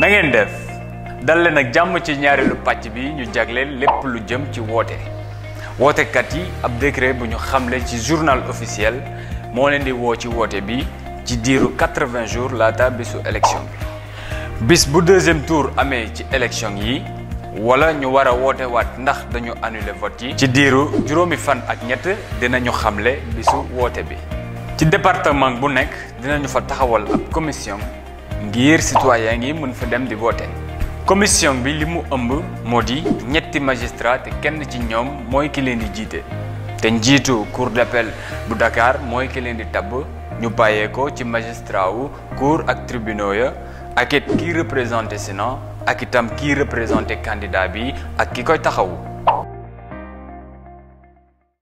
na ngeen def dal leen ak jàmm ci ñaareelu pàcc bi ñu jagleel lépp lu jëm ci wootekat yi ab décret bu ñu xamle ci journal officiel moo leen di woo ci woote bi ci diiru 80 jours laata bisu élection bi bis bu deuxième tour amee ci élection yi wala ñu war a woote waat ndax dañu annuler vote yi ci diiru juróomi fan ak ñett dinañu xamle bisu woote bi ci département bu nekk dinañu fa taxawal ab commission ngir citoyen yi mën fa dem di voter commission bi li mu ëmb moo di ñetti magistrat te kenn ci ñoom mooy ki leen di jiite te njiitu cour d'appel bu Dakar mooy ki leen di tabb ñu bàyyee ko ci magistrat wu cour ak tribunaux ya ak it kii représenté Sénat ak itam kii représenté candidat bi ak ki koy taxawu